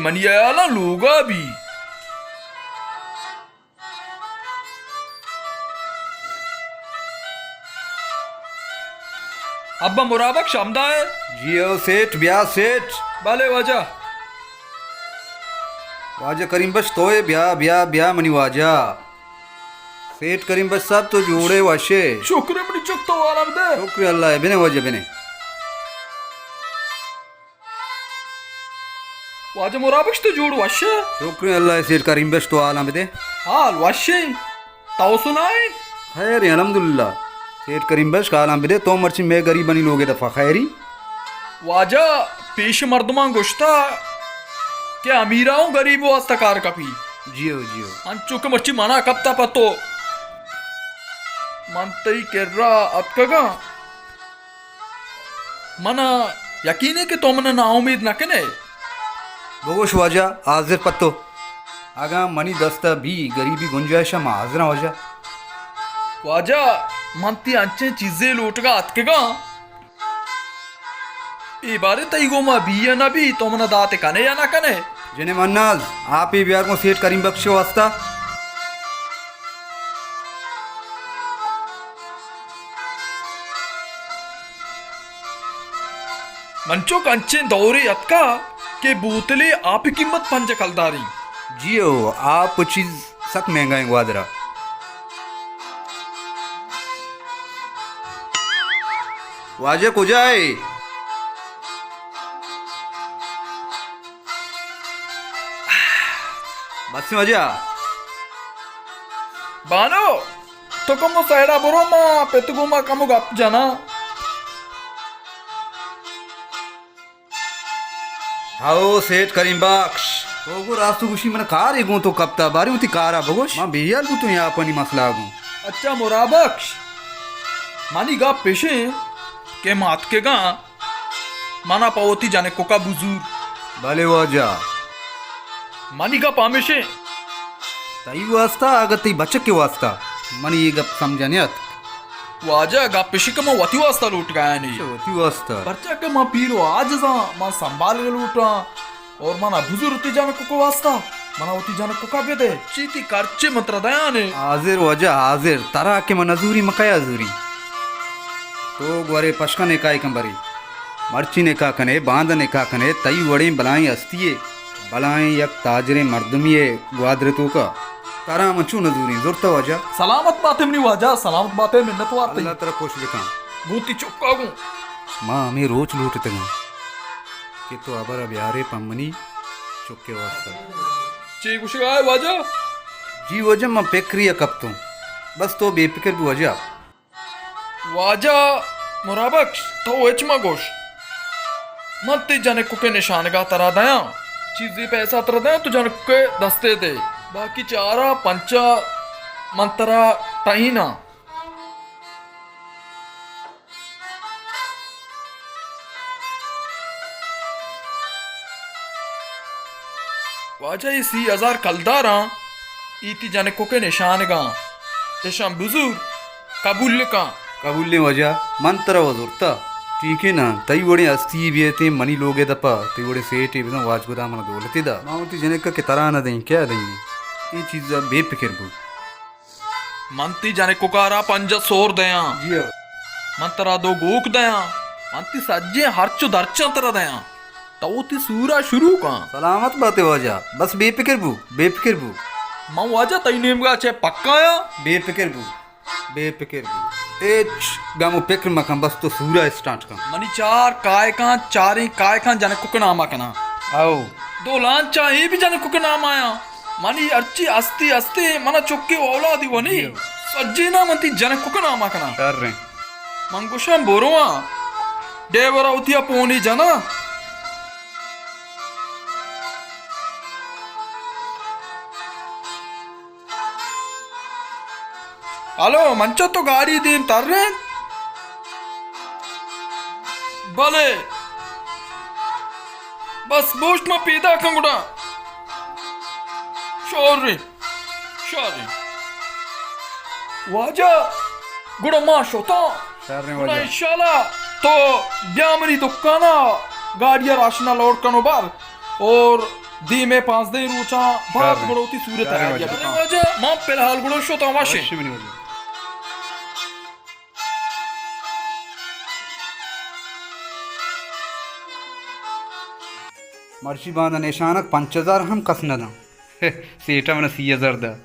منی ہیالاں لوگا بی۔ ابا مرابک شمدا ہے؟ جی او سیٹھ، بیا سیٹھ۔ بلے واجہ۔ واجہ کریم بخش تو ہے، بیا، بیا، بیا منی واجہ۔ سیٹھ کریم بخش صاحب تو جوڑے وشے۔ شکر ہے منی چک تو والا بدے۔ شکر اللہ ہے، بنے واجہ بنے۔ واجہ مرابکش تو جوڑ وش ئے؟ شکر اللہ، سیٹھ کریم بخش تو حالاں بدے۔ حال وش ئے؟ تو سنائے؟ خیر ئے، الحمدللہ۔ سیٹھ کریم بخش حالاں بدے، تو مرچی مئے غریبانی لوگے دپا خیری؟ واجہ، پیش مردماں گوشتا کہ امیرا اوں غریب واسطہ کار کپی۔ جیو، جیو۔ انچو کہ مرچی منا کپتا پتو۔ من تئی کرا اتکگاں۔ منا یقین ئے کہ تو منا ناامید نہ کن ئے۔ بگوش واجہ، حاضر پہ تو۔ اگاں منی دست ء بی، گریبی گنجائش ء ما حاضراں واجہ۔ واجہ، من تئی انچیں چیزے لوٹگا اتکگاں، اے بارے تئی گوما بی یا نہ بی، تو منا دات کن ئے یا نہ کن ئے؟ جنیں مناز، آپے بیار گوں سیٹھ کریم بخش ء واسطہ۔ من چک انچیں دورے اتکا کہ بوتلے آپ قیمت پنجاہ کلداریں۔ جیو، آپ چیز سک مہنگا ایں گوادرا۔ واجہ کجا ئے؟ بس واجہ۔ بانو، تو کمو سائیڈا برو، ما پت گوما کمو گپ جناں۔ ہئو سیٹھ کریم بخش، تو گوں راستو گوشی، من کارے گوں تو کپتا، باریں وتی کارا بگوش، من بے ہیال بوتوں یاپانی مسئلہ گوں۔ اچھا مرابخش، منی گپ ایشیں کہ ما اتکگاں، منا پہ وتی جنکوکا بزور۔ بلے واجہ۔ منی گپ ہمیشیں۔ تئی واسطہ، اگہ تئی بچک ء واسطہ، منی اے گپ سمجھ ء نیاتک۔ واجہ، گپ ایشی کہ من وتی واسطہ لوٹگایانی۔ اچھا، وتی واسطہ۔ پرچا کہ من پیر و عاجزاں، من سنبھالگ لوٹاں، اور منا بزور وتی جنکوک واسطہ، منا وتی جنکوکا بدے۔ چی تئی کرچے من ترا دیانے۔ حاضر واجہ حاضر، ترا کہ من نزوری، من کیا زوری؟ تو گورے پشکا نکاح کن برے۔ مرچی نکاح کنے، باندا نکاح کنے، تئی وڑیں بلائیں ہستی ئے، بلائیں یک تاجریں مردمی ئے گوادر توکا۔ ترا من چون نزوریں، زرتہ واجہ۔ سلامت باتے منی واجہ، سلامت باتے، منت وار تئی۔ اللہ ترا خوش بکن۔ گوں تئی چکا گوں۔ ما ہمے روچ لوٹتگاں کہ تو ہبرا بیارے پہ منی چکے واسطہ۔ چے گوشگا ئے واجہ؟ جی واجہ، من پکریا کپتوں۔ بس تو بے پکر بو واجہ۔ واجہ مرابخش، تو ہچ مہ گوش۔ من تئی جنکوکے نشانگا ترا دیاں۔ چیزے پیسہ ترا دیاں، تو جنکوکے دستے دے۔ باقی چارا پنچا من ترا ٹہیناں۔ واجہ، اے سی ہزار کلداراں، اے تئی جنکوکے نشانگاں، اشاں بزور، قبول کن۔ قبولیں واجہ، من ترا و زرتا۔ ٹھیکے نا، تئی وڑیں ہستی بیتیں منی لوگے دپا، تئی وڑیں سیٹے بزاں واجہ گدا منا دولتے دا۔ ما وتی جنکا کہ ترا نہ دئیں، کیا دئیں؟ اے چیزا بے پکر بو۔ من تئی جنکوکارا پنجاہ سور دیاں۔ جی ہو۔ من ترا دو گوک دیاں۔ من تئی سجیں ہرچ و درچاں ترا دیاں۔ تو وتی سورا شروع کن۔ سلامت باتے واجہ، بس بے پکر بو، بے پکر بو۔ من واجہ تئی نیمگا چہ پکایاں۔ بے پکر بو، بے پکر بو۔ ہچ گم و پکر مکن، بس تو سورا اسٹارٹ کن۔ منی چار کائکاں، چاریں کائکاں جنکوک ناما کناں۔ او۔ دو لانچاں اے بھی جنکوک ناما یاں۔ منی ہرچی ہستی ہستی، منا چکے و اولادی ونی۔ جی۔ سجینا من تئی جنکوک ناما کناں۔ شریں۔ من گوشاں برواں، ڈیورا وتیا پونی جناں۔ ہلو، من چہ تو گاڑی دیم ترین۔ بلے۔ بس بوشت، ما پیدا کن گڑا۔ شوریں، شوریں۔ واجہ، گڑا ما شتاں۔ شریں گڑا واجہ۔ انشاءاللہ تو بیا منی دکانا، گاڑی راشنا لوڈ کن و بر۔ اور دیمے پانزدہیں روچاں باز گڑا وتی سور ءِ تیاری ءَ بکن۔ من فی الحال گڑا شتاں، وش ایں۔ وش ایں منی واجہ۔ مرچی باندا نشانگ پنچ ہزار ہم کس نہ داں۔ سیٹھ ءَ من ءَ سی ہزار دات۔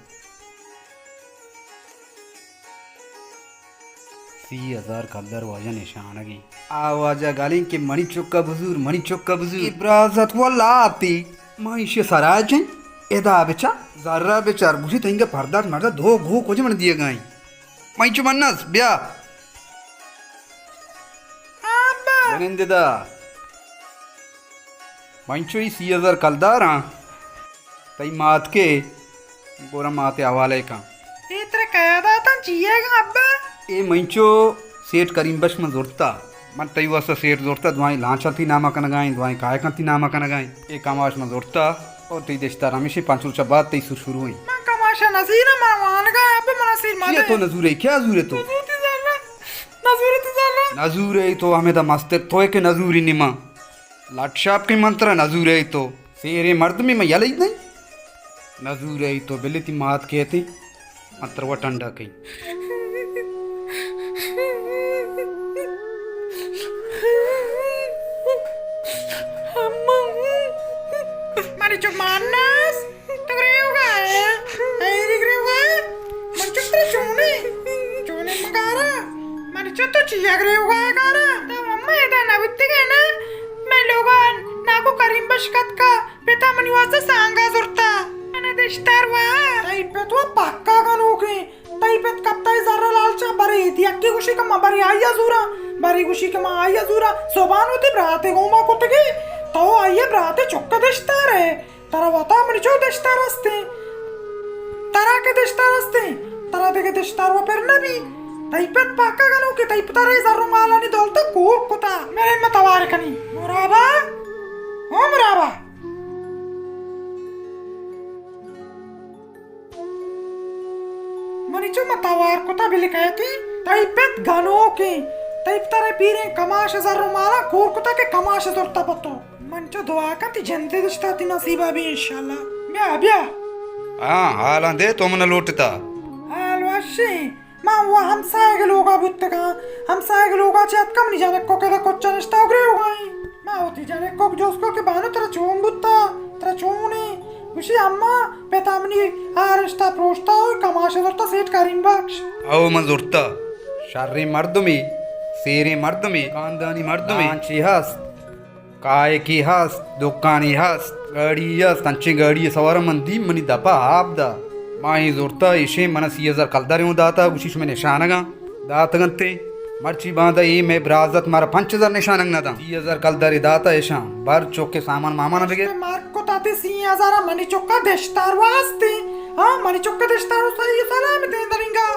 سی ہزار کلدار واجہ نشانگی۔ آ واجہ گالیں کہ منی چک ءَ بزور، منی چک ءَ بزور۔ اے برازتک واللہ آتی۔ ما ایشی سرا جن، ادا بچار، زر ءَ بچار، گوشی تنگہ پردات مردا دو گو کج من دیگائیں۔ منچو منس، بیا۔ بنندے دا۔ منچو ای سی ہزار کلدار آں۔ تئی مات کے گورا ماتے حوالے کن۔ اے ترا کیا داتاں، چیئے گا ابا؟ اے منچو سیٹھ کریم بخش من زرتا۔ من تئی واسطہ سیٹھ زرتا، دوائیں لانچاں تی ناما کنگائیں، دوائیں کائکاں تی ناما کنگائیں۔ اے کماش من زرتا اور تئی دشتار ہمیشہ پنچ روچہ بعد تئی سور شروع ایں۔ من کماشا نزیرا، من وانگا ابا، من سیر مدے۔ تو نزورے، کیا زورے تو؟ نزورتی زرا، نزورتی زرا۔ نزورے تو ہمیدا مستر، تو کہ نزوری نما۔ لٹ شاپ کہ من ترا نزورے تو۔ سیریں مردمے من یلہ نہیں۔ نزورے تو بلے تی مات کہتے۔ من ترا ٹنڈا کئی۔ منی چک ماناس، تو گریوگا ئے؟ ایری گریوگا ئے؟ من چک ترا چونے؟ چونے مگارا؟ منی چک تو چیا گریوگا ئے گارا؟ تو اما ادا نہ بیتگے نا؟ میں لوگا ناکو کریم بخش کتکا۔ پتا منی واسطہ سانگا زرتا۔ من دشتار وا۔ تئی پت وا پکا گنوکیں۔ تئی پت کپتا اے زر لالچا، برے ایدی یکی گوشی کہ ما برے آئیا زورا، برے گوشی کہ ما آئیا زورا۔ زبان وتی براتے گوما کتگی۔ تو آئیے براتے چک دشتار ئے۔ ترا وتا منی چو دشتار استیں۔ ترا کہ دشتار استیں، ترا دگہ دشتار وا پر نبی۔ تئی پت پکا گنوکیں، تئی پتا رے زر و مالانی دولتا کور کتا۔ میرے ما توار کنی۔ مرابا، او مرابا۔ منی چو ما توار کتا بلکیتی، تئی پت گنوکیں، تئی پتر پیریں کماش زر و مالا کور کتا کہ کماش زرتا پتو۔ من چو دعا کن تی جندے دشتا تی نصیبا بی انشاءاللہ۔ بیا، بیا۔ ہاں، حالاں دے تو من لوٹتا۔ حال وشیں۔ ما وا ہمسایگ لوگا بوتگاں، ہمسایگ لوگا چہ اتکا منی جنکو کہ دا کچا نشتا و گریوگائیں۔ ما وتی جنکو جوست کو کہ بانو ترا چون بوتا، ترا چونیں؟ گوشی اما پتا منی آرشتا پروشتا و کماش زرتا سیٹھ کریم بخش۔ او من زرتا۔ شریں مردمے، سیریں مردمے، خاندانی مردمے۔ لانچے ہست۔ کائکے ہست، دکانے ہست، گاڑی ہست، انچیں گاڑی سوار من دی منی دپا آپ دا۔ ما اے زرتا ایشیں من سی ہزار کلدارے اوں داتا، گوشی شمے نشانگاں داتگنتے۔ مرچی باندا اے مئے برازت مارا پنچ ہزار نشانگ نہ داں۔ سی ہزار کلدارے داتا ایشاں، بر چک سامان مامان بگے۔ مار کتا تی سی ہزار منی چکا دشتار واسطے۔ ہاں، منی چکا دشتار و صحیح سلامت ایں درینگا۔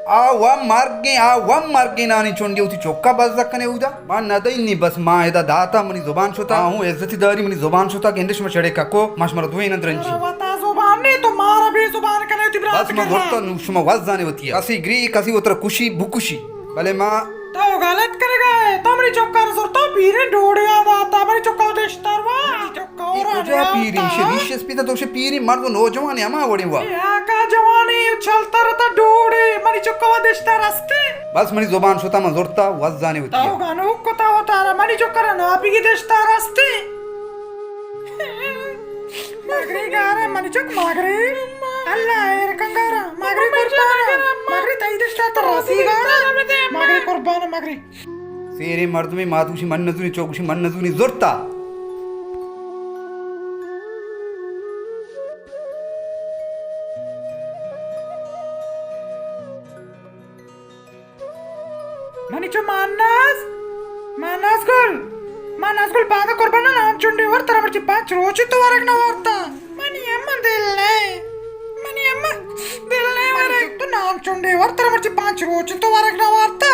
آ و مرگیں، آ و مرگیں نانی چنڈی وتی چکا بزگ کنے اودا۔ ما ندئی نی بس ما ادا داتا منی زبان شتا۔ آ ہوں عزتی داری منی زبان شتا کہ انڈش ما چڑے ککو، ما شمارا دوئیں نند رنجی۔ ترا وتا زبان نے تو مارا بے زبان کنے وتی برات بس ما کرا۔ زرتا نو شما وزانے وتی۔ کسی گری، کسی وترا کشی، بکشی۔ بلے ما تو غلط کرگا ئے، تو منی چکا زرتا پیریں ڈوڑے آ داتا، منی چکا دشتار وا۔ اے کجا پیری؟ ایشی ریش اسپیت، تو شے پیری مرد و نوجوان ہما وڑیں وا۔ اے آقا جوانی اچھلتا رتا ڈوڑے، منی چکا و دشتار استے۔ بس منی زبان شتا من زرتا وزانے وتی۔ تو گنوک کتا وتارا، منی چکا را ناپیگی دشتار استے۔ مگری گارا منی چک مگری۔ اللہ ایر کنگارا مگری قربانا، مگری تئی دشتار ترا سی گارا، مگری قربانا مگری۔ سیریں مردمے مات گوشی من نزوری، چو گوشی من نزوری زرتا۔ منی چو ماناز، ماناز گل، ماناز گل پاگا قربانا نان چنڈے ور ترا مرچی پانچ روچی تو ورگ نہ وارتا۔ منی اماں دل نئے، منی اماں دل نئے ورگ۔ تو نان چنڈے ور ترا مرچی پانچ روچی تو ورگ نہ وارتا۔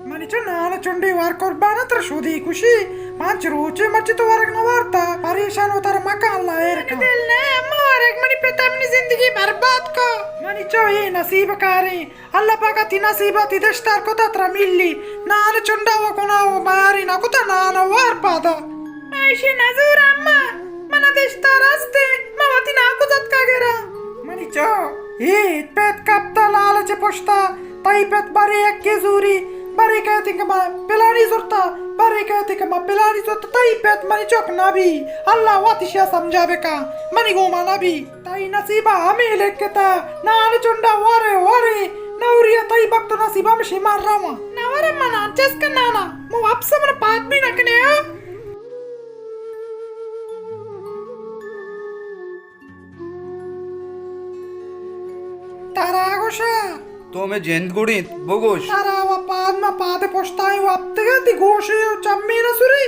منی چو نان چنڈی وار قربان تر شودی کشی۔ پانچ روچے مرچی تو ورگ نہ وارتا۔ پریشان و تر مکان اللہ ایر کن۔ دل نئے اماں ورگ، منی پتا منی زندگی برباد کو۔ منی چو اے نصیب کاریں۔ اللہ پاکا تی نصیبا تی دشتار کتا ترا ملی۔ نان چنڈا و کنا و میاری نہ کتا نان وار پادا۔ ایشی نزور اماں۔ من ءَ دشتار است اِنت، من وتی ناکو زتکا گراں۔ منی چو، اے پت کپتا لالچ پشتا، تئی پت برے یکے زوری، برے کہتے کہ ما پلانی زرتا، برے کہتے کہ ما پلانی زرتا، تئی پت منی چک نبی۔ اللہ وت اشیا سمجھا بکا، منی گوما نبی۔ تئی نصیبا ہمے لکھتا، نان چنڈا ورے ورے، نوری تئی بخت و نصیبا ہمشی مر رواں۔ نورم من آن چس کنانا، مو واپس من پاد بھی نکنے ہاں۔ ترا گوشاں۔ تو مئے جند گڑینت، بگوش۔ ترا و پاد ما پاد پشتائیں وپتگا، تی گوشے و چمی نہ سری۔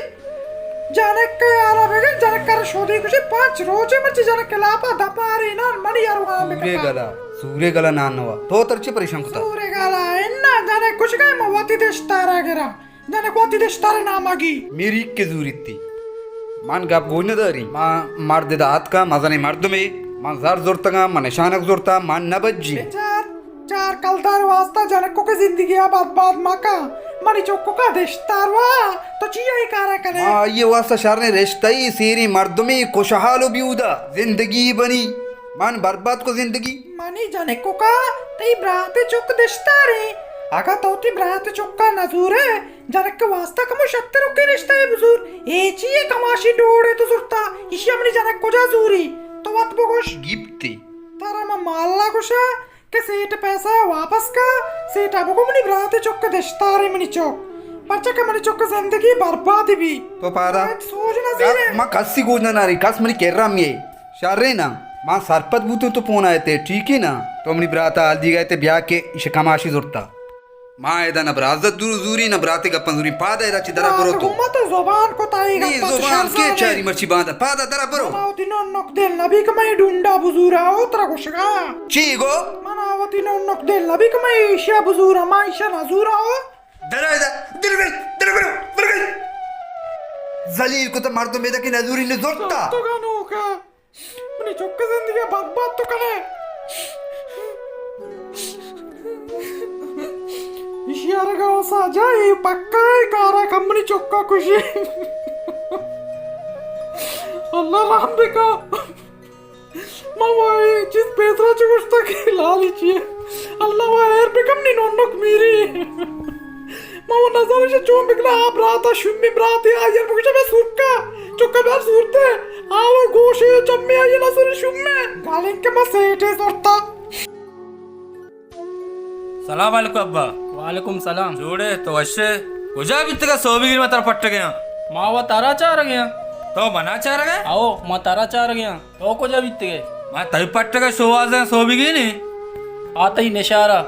جنک ءَ یارا بگر، جنک ءَ را شودی گوشے، پنچ روچے مرچی جنک ءِ لاپا دپارینان منی ارواں بکپا۔ سورے گلا، سورے گلا نانوا۔ تو ترا چی پریشان کتا؟ سورے گلا، انا جنک گوشگا ما وتی دشتارا گراں۔ جنک وتی دشتار نامگی۔ میری کے زوریتی۔ من گپ گوش نہ داری۔ ما مرد دا اتکا، مزنیں مردمے۔ من زر زرتگاں، من نشانک زرتا، من نہ بجی۔ بچار، چار کلدار واسطہ جنکوکے زندگی ءَ برباد مکن۔ منی چکوکا دشتار وا، تو چی اے کارا کنے؟ ما آئی واسطہ شریں رشتہ ای، سیریں مردمے، خوشحال و بیودا زندگی بنی۔ من برباد کو زندگی۔ منی جنکوکا، تئی برات چک دشتاریں۔ اگا تو تئی برات چکا نزورے، جنک واسطہ کمو شتر و رشتہ ای بزور۔ اے چی اے کماشی ڈوڑے تو زرتا؟ ایشی منی جنک کجا زوری؟ تو وت بگوش۔ گیپتی۔ ترا ما مالا گوشا۔ کہ سیٹ پیسہ واپس کا، سیٹا بگو منی برات چک دشتارے منی چک۔ پرچا کہ منی چک زندگی برباد بی۔ تو پادا۔ سوج نہ زیرے۔ ما کسی گوش نہ ناری، کس منی کرا میے۔ شرے نا، ما سرپد بوتوں تو پون آئے تے، ٹھیک ہے نا؟ تو منی براتا حال دی گئے تے بیا کہ ایش کماشی زرتا۔ ما ادا نہ برازت دور زوری، نہ براتے گپن زوری، پادا ادا چی درا برو تو۔ ما تو زبان کو تائی نی گپا تو زبان کے چاری مرچی باندا، پادا درا برو۔ منا وتی نونک دل نبی کہ مئے ڈونڈا بزورا او ترا گوشگا۔ چی گو؟ منا وتی نونک دل نبی کہ مئے ایشا بزورا، ما ایشا نہ زورا او۔ درا ادا، در گر، در گر، در گر۔ ذلیل کو تو مردم ادا کہ نزوری نزورتا۔ تو گنوکا۔ منی چک زندگی برباد تو کنے۔ ایشی ارگا و ساجا اے پکا اے کارا کم منی چکا کشی۔ اللہ رحم بکا۔ ما وای چیز پیسرا چہ گوشتا کہ لالچی۔ اللہ وا ایر بکم نی نونک میری۔ ما و نظر چون بکنا آ براتا شمی براتی آئیر بکشا بے سورکا۔ چکا بے سورتے۔ آو گوشے چمی آئی نظر شمی۔ گالیں کہ ما سیٹے زورتا۔ سلام علیکم ابا۔ وعلیکم سلام۔ جوڑے تو وشے؟ کجا بیتگا سوبی گیر ما تر پٹ گیا؟ ما و ترا چار گیا۔ تو منا چار گئے؟ آو، ما ترا چار گیا۔ تو کجا بیتگے؟ ما تئی پٹگا شوازیں سوبیگی نی۔ آ تئی نشارہ۔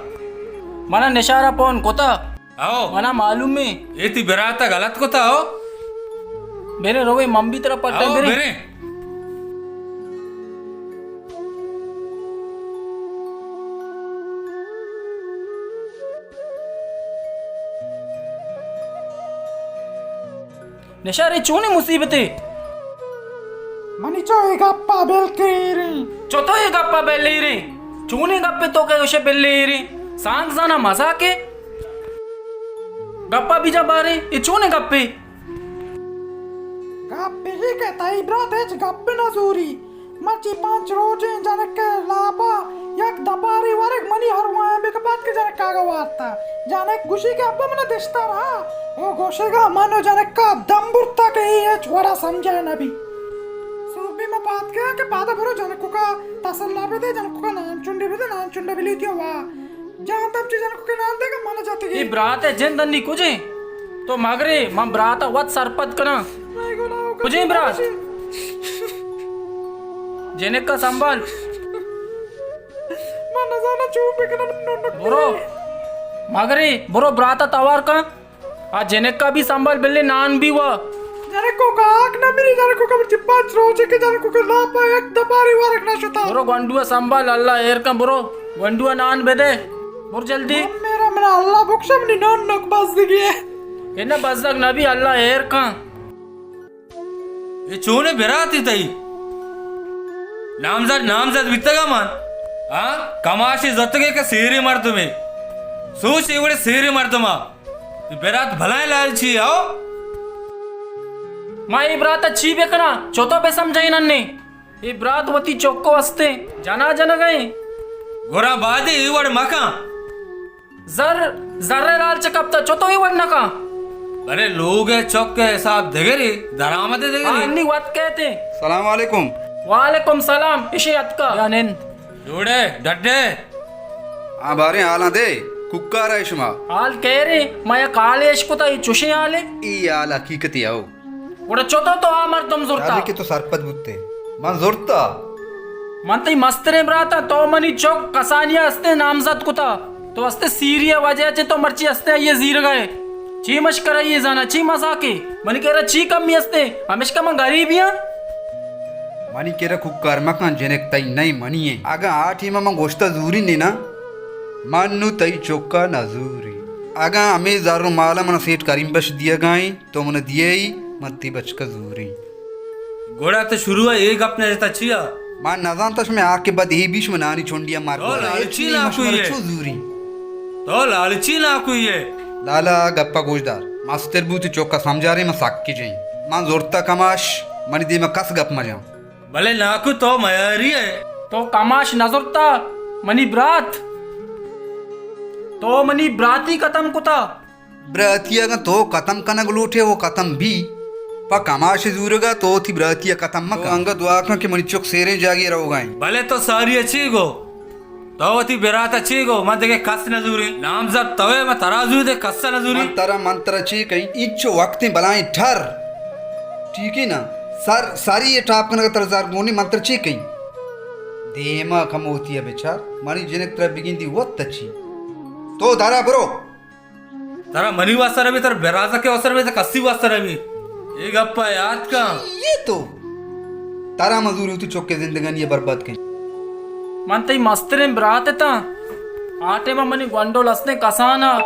منا نشارہ پون کتا۔ ہو۔ منا معلوم ہے۔ اے تی براتا غلط کتا ہو۔ برے روے من بھی ترا پٹے ہو، برے۔ برے۔ نشار، اے چونیں مصیبتے؟ منی چو اے گپا بل کیریں۔ چو تو اے گپا بل ایریں؟ چونیں گپے تو کہ گوشے بل ایریں؟ سانگ زانا مزاکے؟ گپا بجا باریں، اے چونیں گپے؟ گپ بجی کہ تئی برات ہچ گپ نہ زوری۔ مرچی پنچ روچیں جنک ء لاپ ء یک دپارے ورگ منی ارواہ ء بکپات کہ جنک آگا وارتا۔ جنک گوشی کہ ابا منا دشتار ہا۔ او گوشگا من و جنک ء دم برتا کہ اے ہچ وڑا سمجھا نہ بی۔ سوبی ما پاد کیا کہ پادا برو جنکوکا تسلا بدے، جنکوکا نان چنڈے بدے، نان چنڈے بلیتی وا۔ جان تم چی جنکوکے نان دے کہ من جاتے گی۔ اے برات ء جند انی کجیں؟ تو مگرے، من برات ء وت سرپد کناں۔ کجیں برات؟ جنک ء سنبھال۔ من نزاناں چون بکناں، من نونک برو۔ مگرے، برو برات ء توار کن۔ آ جنک ء بھی سنبھال، بلے نان بھی وا۔ جنکوکا آک نہ مری، جنکوکا مرچی پنچ روچے کہ جنکوکا لاپا یک دپاری ورگ نہ شتا۔ برو گونڈو ء سنبھال، اللہ ایر کن، برو گونڈو ء نان بدے۔ برو جلدی۔ من میرا، منا اللہ بخشا، منی نونک بزگی ہے۔ انا بزگ نہ بی، اللہ ایر کن۔ اے چونیں براتے تئی؟ نامزد، نامزد بیتگا من؟ ہاں؟ کماشے زتگے کہ سیریں مردمے۔ سوچ اے وڑے سیریں مردما۔ اے برات بلائیں لالچی ہے، ہو؟ ما اے برات ءَ چی بکناں؟ چتو بہ سمجھائیناں نے؟ اے برات وتی چک ءَ استیں جنا جنگ ءَ ایں۔ گڑا بادے اے وڑ مکن۔ زر، زر ءِ لالچ کپتہ، چتو اے وڑ نہ کن۔ بلے لوگ ءِ چک ءِ حساب دگرے، درآمد دگرے۔ آ انی وت کئیت۔ سلام علیکم۔ وعلیکم سلام، اشی اتکا۔ بیا نند۔ جوڑے، ڈڈے۔ آ باریں حالاں دے، کوکار ءَ شما۔ حال کئے رے، ما یک حالے اشکتا، اے چوشیں حالے؟ اے حال حقیقتے ہو۔ گڑا چتو تو آ مردم زرتا؟ یعنی کہ تو سرپد بوتے۔ من زرتا۔ من تئی مستریں براتاں، تو منی چک کسانی ءَ استیں نامزد کتا۔ تو استیں سیری ءِ وجہ چہ تو مرچی استیں آئی ءِ زیرگ ءَ ئے۔ چی مشکرہ ئے زانا، چی مزاکے؟ منی کرا چی کمی استیں؟ ہمیشکا من گریبی آں۔ منی کرا کوکار مکن، جنک تئی نئیں، منی ایں۔ اگاں آ ٹیم ءَ من گوشتا زوری نے نا، من نوں تئی چکا نہ زوری۔ اگاں ہمے زر و مال ءَ من سیٹھ کریم بخش دیگا ایں، تو من دیئے، من تئی بچکا زوریں۔ گڑا تو شروع ءَ اے گپ نہ جتا چیا؟ من نزانتا شمئے عاقبت اے بی، شما نانی چنڈی ءَ مار تو گورا۔ لالچی اے چی ناکو شمارا ئے۔ چو زوریں؟ تو لالچی ناکو ئے۔ لالا، گپا گوش دار۔ مستر بوت، چکا سمجھارے، من سک جیں۔ من زرتا کماش، منی دیما کس گپ مجاں۔ بلے ناکو تو میاری ئے۔ تو کماش نہ زرتا، منی برات۔ تو منی براتی ختم کتا۔ براتی اگاں تو ختم کنگ لوٹے، وہ ختم بی، پہ کماش زورگا تو وتی براتی ءَ ختم مکن۔ تو انگت دعا کن کہ منی چک سیریں جاگے روگا ایں۔ بلے تو ساری ءَ چی گو؟ تو وتی برات ءَ چی گو؟ من دگہ کس نہ زوریں۔ نامزد تو ئے، من ترا زوریں، دگہ کس ءَ نہ زوریں۔ من ترا، من ترا چی کئیں؟ اینچو وقتیں بلائیں ٹر۔ ٹھیک ہے نا؟ سر، ساری ءَ ٹاپ کنگ ءَ ترا زر گونی، من ترا چی کئیں؟ دیما کموتی ءَ بچار، منی جنک ترا بگندی وت تچی۔ تو درا برو۔ ترا منی واسطہ نہ بی، ترا برازکے واسطہ نہ بی، ترا کسی واسطہ نہ بی۔ اے گپا یاد کن۔ اے تو ترا مزوری وتی چکے زندگانی ءَ برباد کن۔ من تئی مستریں برات اتاں۔ آ ٹیم ءَ منی گونڈو لستیں کسان ءَ۔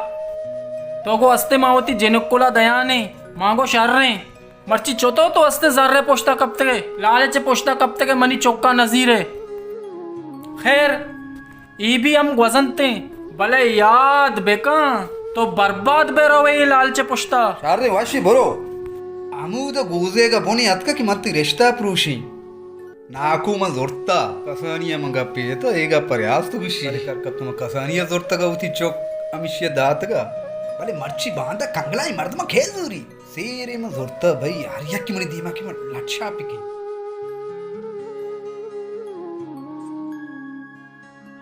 تو گو استیں ما وتی جنک کلا دیانیں، ما گو شریں۔ مرچی چتو تو استیں زر ءِ پشتا کپتگے، لالچ ءِ پشتا کپتگے، منی چکا نزیرے۔ خیر، اے بی ہم گوزنتیں، بلے یاد بکن، تو برباد بہ روئے اے لالچ ءِ پشتا۔ شر وشی برو۔ ہمود گوزیگ ءَ بنی اتکا کہ من تئی رشتہ پروشیں۔ ناکو من زرتا۔ کسانی ءَ من گپے جتا، اے گپ ءَ ریاست گوشی۔ بلے کر کپت من کسانی ءَ زرتگا وتی چک ہمیشی ءَ داتگا۔ بلے مرچی باندا کنگلائی مردماں کھیل زوری۔ سیرے من زرتا بھئی، ہر یکی منی دیما کہ من لٹ شاپ بکن۔